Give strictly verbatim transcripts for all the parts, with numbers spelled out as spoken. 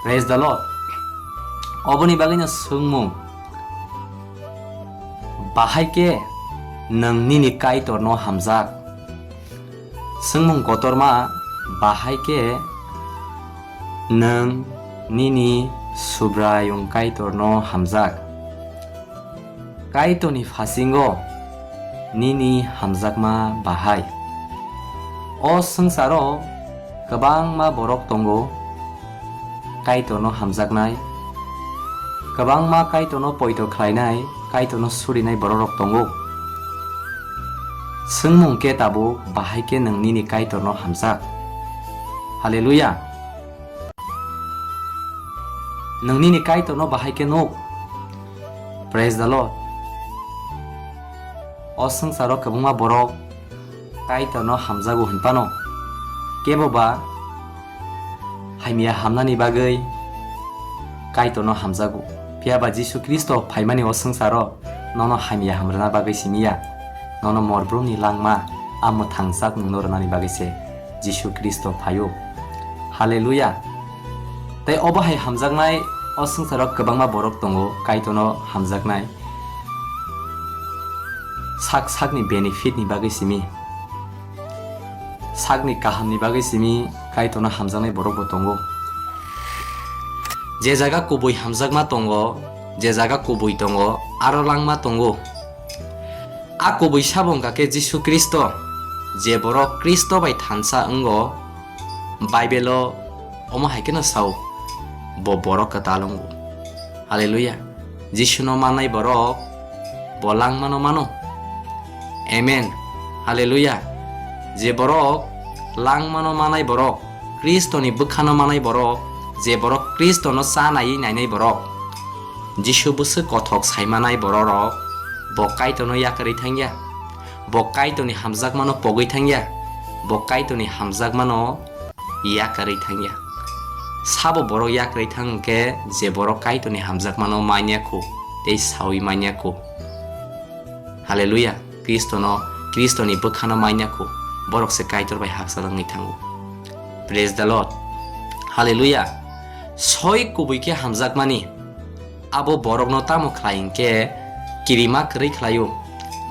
Praise the Lord. Oboni bagwino swngmung, bahai khe nwng nini Kaitorno hamjak? Swngmung kotorma, bahai khe nwng nini Subraiyung Kaitorno hamjak? Kaitorni phasingo nini hamjakma bahai? O swngcharo kwbangma borok tongo Kaitorno hamjaknai, kwbangma Kaitorno poito khlainai, Kaitorno surinai bororok tongo. Swngmung khe tabuk, bahai khe nwng nini Kaitorno hamjak? Haleluya! Nwng nini Kaitorno bahai khe nuk? Praise the Lord. O swngcharo kwbangma borok Kaitorno hamjago hwn phano, kebo ba hamya hamnani bagwi Kaitorno hamjago. Phiya ba Jisu Khristo phaimani o swngcharo nono hamya hamrwna bagwi simi ya, nono morbrumni langma, a mwthangjakmungno rwnani bagwi se Jisu Khristo phaio. Haleluya! Tei obo hai hamjaknai, o swngcharo kwbangma borok tongo Kaitorno hamjaknai. Sak sakni benefit ni bagwi simi, sakni kahamni bagwi simi Kaitorno hamjaknai borokbo tongo. Je jaga kubui hamjakma tongo, je jaga kubui tongo, aro langma tongo. A kubui sabo wngkha khe Jisu Khristo, je borok Khristo bai thansa wngo, Baibelo omo hai kheno sao, bo borok kwtal wngo. Haleluya! Jisuno manai borok, bo langmano mano. Amen. Haleluya! Je borok langmano manai borok, Khristoni bwkhano manai borok, je borok Khristono cha naiwi nainai borok, Jisu bwswk kothok sai manai bororok, bo Kaitorno yakarwi thangya, bo Kaitorni hamjakmano pogwi thangya, bo Kaitorni hamjakmano yakarwi thangya. Sabo borok yakarwi thang hwnkhe, je borok Kaitorni hamjakmano manya kho tei saui manya kho. Haleluya! Khristono, Khristoni bwkhano manya kho, borok se Kaitor bai hakchal wngwi thango. Praise the Lord. Haleluya! Soi kubui khe hamjakmani, abo borokno tamo khlai hwnkhe kirima kwrwi khlaio,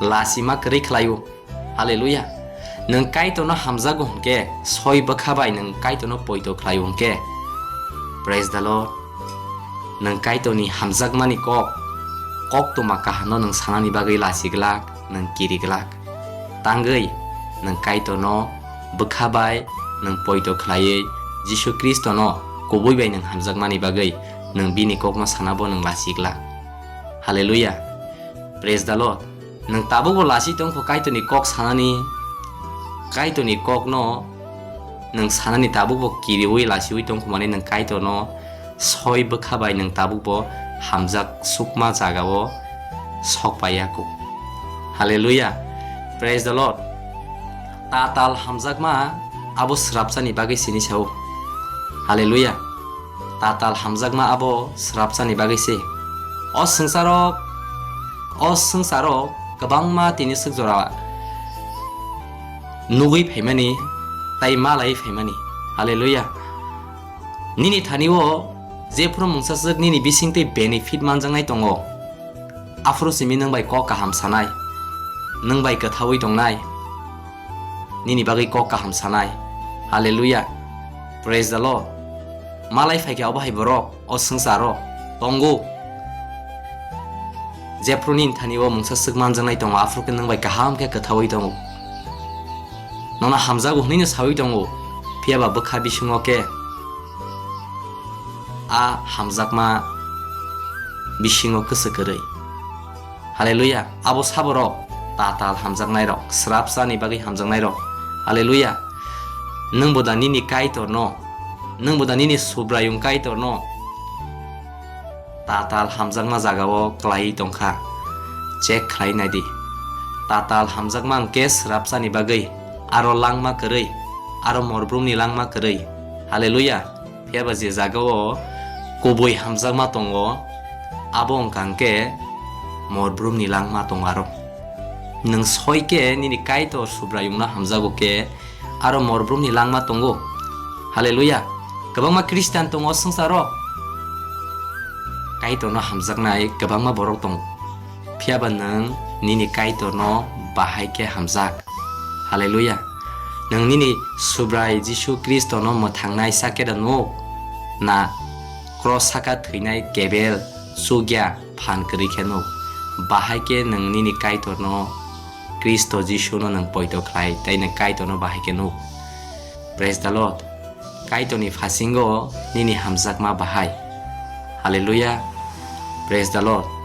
lasima kwrwi khlaio. Haleluya! Nwng Kaitorno hamjago hwnkhe, soi bwkha bai nwng Kaitorno poito khlaio hwnkhe. Praise the Lord. Nwng Kaitorni hamjakmani kok, koktwma kahamno nwng sanani bagwi lachi glak, nwng kiri glak. Tangwi nwng Kaitorno bwkha bai nwng poito khlaiwi Jisu Khristono kubui bai nwng hamjakmani bagwi nwng bini kokno sanabo nwng lachi glak. Haleluya! Praise the Lord. Nwng tabukbo lachi tongkho Kaitorni kok sanani, Kaitorni kokno nwng sanani tabukbo kiriui lachiui tongkho mani nwng Kaitorno soi bwkha bai nwng tabukbo hamjak sukma jagao sok paiya kho. Haleluya! Praise the Lord! Tatal hamjakma abo swrapsani bagwi sini sao. Haleluya! Tatal hamjakma abo swrapsani bagwi se. O swngcharo, o swngcharo kwbangma tini swk jora nugwi phaimani, tai malai phaimani. Haleluya! Nini thani o jephuru mungsa swk nini bisingtwi benefit manjaknai tongo, aphuru simi nwng bai kok kaham sanai, nwng bai kwthaui tongnai, nini bagwi kok kaham sanai. Haleluya! Praise the Lord! Malai phaikha obo hai borok o swngcharo tongo. Jephuru nini thani o mungsa swk manjaknai tongo, aphuru khe nwng bai kaham khe kwthaui tongo. Nono hamjago hwnwi no saui tongo, phiya ba bwkha bisingo khe a hamjakma bisingo kwswk kwrwi. Haleluya! Abo saborok tatal hamjaknairok, swrapsani bagwi hamjaknairok. Haleluya! Nwng bo da nini Kaitorno, nwng bo da nini Subraiyung Kaitorno tatal hamjakma jagao klaiwi tongkha? Check khlai naidi. Tatal hamjakma hwnkhe swrapsani bagwi, aro langma kwrwi, aro morbrumni langma kwrwi. Haleluya! Phiya ba je jagao kubui hamjakma tongo, abo wngkha hwnkhe morbrumni langma tongo aro. Nwng soi khe nini Kaitor Subraiyungno hamjago khe, aro morbrumni langma tongo. Haleluya! Kwbangma Khristan tongo swngcharo. Kaitorno hamjaknai kwbangma borok tongo. Phiyaba nwng nini Kaitorno bahai khe hamjak. Haleluya. Nwng nini Subrai Jisu Khristono mwthangnai sakeda nuk? Na kros saka thwinai kebel chukya phan kwrwi khe nuk? Bahai khe nwng nini Kaitorno Khristo Jisuno nwng poito khlai tei nwng Kaitorno bahai khe nuk. Praise the Lord. Kaitorni phasingo nini hamjakma bahai. Haleluya. Praise the Lord.